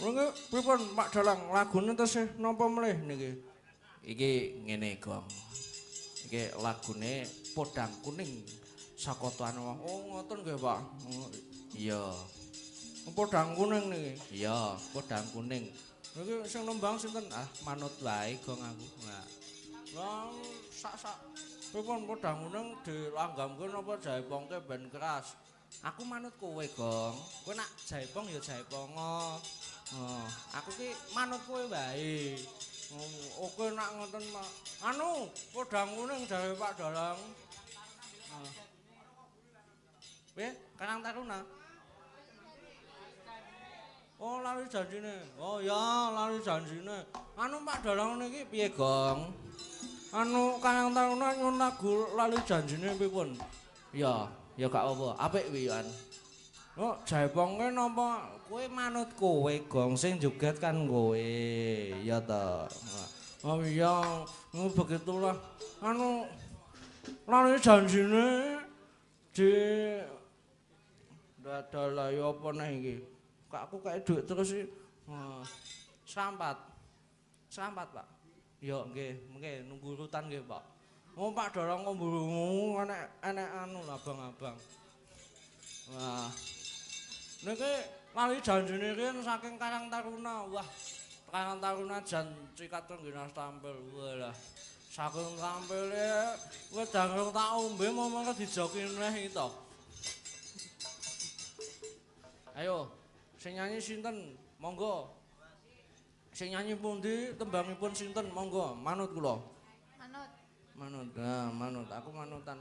Niki pripun Pak Dalang lagune tesih napa melih niki? Iki ngene, Gong. Iki lagune Podang Kuning saka Tuan. Oh, ngoten nggih, Pak. Oh, iya. Podang Kuning niki. Iya, Podang Kuning. Niki sing nembang sinten? Ah, manut wae Gong aku. Nah. Lah sak-sak pripun Podang Kuning dilanggamke napa jaipongke ben keras? Aku manut kowe, Gong. Kowe nak jaipong ya jaipongo. Oh, aku ki manut kowe wae. Oh, oke nak ngoten, Pak. Anu, Podang Kuning jare Pak Dalang. Piye? Karang Taruna. Oh, lali janjine. Oh ya, lali janjine. Anu Pak Dalang niki piye, Gong? Anu Karang Taruna nyuwun lagu lali janjine pripun? Ya, ya gak apa-apa. Apik kuwi yo. Oh, jaipongke napa? Kowe manut kowe, Gong, sing joget kan kowe. Ya ta. Oh iya, begitulah. Anu lali janjine di dalah ya apa neh iki? Kak aku kayak dhuwit terus iki. Serampat. Serampat, Pak. Ya nggih, mengke nunggu urutan nggih, Pak. Oh, Pak Dalang kok mburu enek anu abang-abang. Wah. Niki lali janjine riyen saking Karang Taruna. Wah, Karang Taruna jan cikat trengginas tampil. Walah. Saking tampile wedang rong tak ombe momong dijoki neh iki to. Ayo, sing nyanyi sinten? Monggo. Sing nyanyi pundi, tembangipun sinten? Monggo, manut kula. Manut. Manut. Nah, manut. Aku manutan.